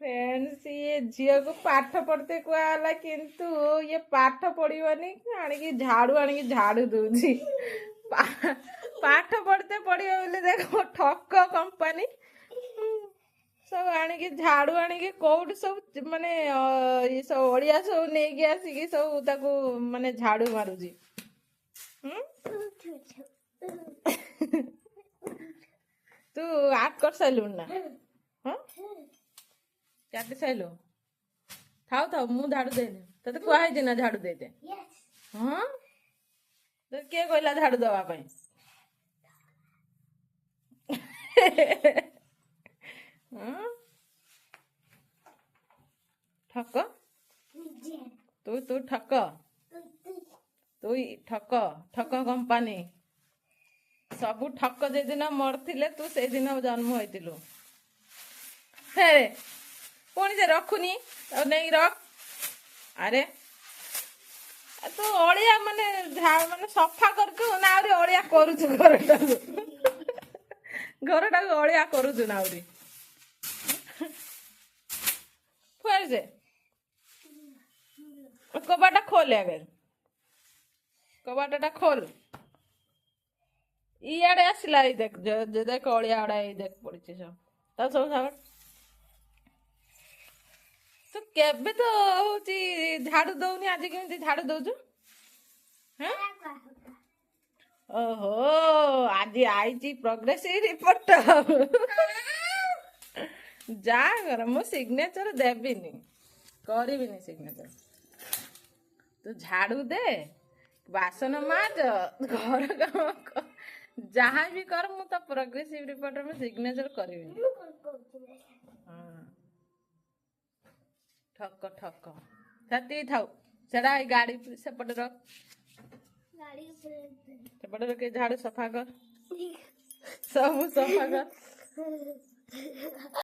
Friends, ଇଏ ଝିଅକୁ ପାଠ ପଢ଼ତେ କୁହାଗଲା, କିନ୍ତୁ ଇଏ ପାଠ ପଢ଼ିବନି, ଆଣିକି ଝାଡ଼ୁ ଆଣିକି ଝାଡ଼ୁ ଦଉଛି। ପାଠ ପଢ଼ତେ ପଢ଼ିବ ବୋଲି ଦେଖ, ଠକ କମ୍ପାନୀ ସବୁ ଆଣିକି ଝାଡ଼ୁ ଆଣିକି କୋଉଠି ସବୁ ମାନେ ଏ ସବୁ ଅଳିଆ ସବୁ ନେଇକି ଆସିକି ସବୁ ତାକୁ ମାନେ ଝାଡ଼ୁ ମାରୁଛି। ହୁଁ, ତୁ ଆର୍ଟ କରିସାରିଲୁଣି ନା? ହଁ, କାଟି ସାରିଲୁ। ଥାଉ ଥାଉ, ମୁଁ ଝାଡ଼ୁ ଦେଇନି। ତତେ କୁହା ହେଇଛି ନା ଝାଡ଼ୁ ଦେଇଦେ? ହଁ, ତତେ କିଏ କହିଲା ଝାଡ଼ୁ ଦବା ପାଇଁ? ହଁ, ଠକ ତୁ, ତୁ ଠକ, ତୁ ଠକ, ଠକ କମ୍ପାନୀ ସବୁ ଠକ। ଯେଦିନ ମରିଥିଲେ ତୁ ସେଇଦିନ ଜନ୍ମ ହେଇଥିଲୁ। ଫେରେ ପୁଣି ସେ ରଖୁନି, ଆଉ ନେଇକି ରଖ। ଆରେ ତୁ ଅଳିଆ ମାନେ ମାନେ ସଫା କରୁଛୁ ନା ଆହୁରି ଅଳିଆ କରୁଛୁ ଘରଟାକୁ? ଘରଟାକୁ ଅଳିଆ କରୁଛୁ ନା ଆହୁରି? ଫେର ସେ କବାଟ ଖୋଲ, ଆଗେ କବାଟଟା ଖୋଲ। ଇଆଡେ ଆସିଲା। ଏଇ ଦେଖ, ଦେଖ, ଅଳିଆ ଗୁଡା ଏଇ ଦେଖ ପଡିଛି ସବୁ, ତା ସବୁ ସାବଡ଼। ତୁ କେବେ ତ ହଉଛି ଝାଡୁ ଦଉନି, ଆଜି କେମିତି ଝାଡୁ ଦଉଛୁ? ଓହୋ, ଆଜି ଆଇଛି ପ୍ରୋଗ୍ରେସିଭ ରିପୋର୍ଟ। ଯା କର, ମୁଁ ସିଗ୍ନେଚର ଦେବିନି, କରିବିନି ସିଗ୍ନେଚର। ତୁ ଝାଡୁ ଦେ, ବାସନ ମାଜ, ଘର କାମ ଯାହା ବି କର, ମୁଁ ତ ପ୍ରୋଗ୍ରେସିଭ ରିପୋର୍ଟରେ ମୁଁ ସିଗ୍ନେଚର କରିବିନି। ଠକ ଠକ। ସେତିକି ଥାଉ, ସେଟା ଏଇ ଗାଡି ସେପଟେ ରଖ, ସେପଟେ ରଖି ଝାଡୁ ସଫା କର, ସବୁ ସଫା କର।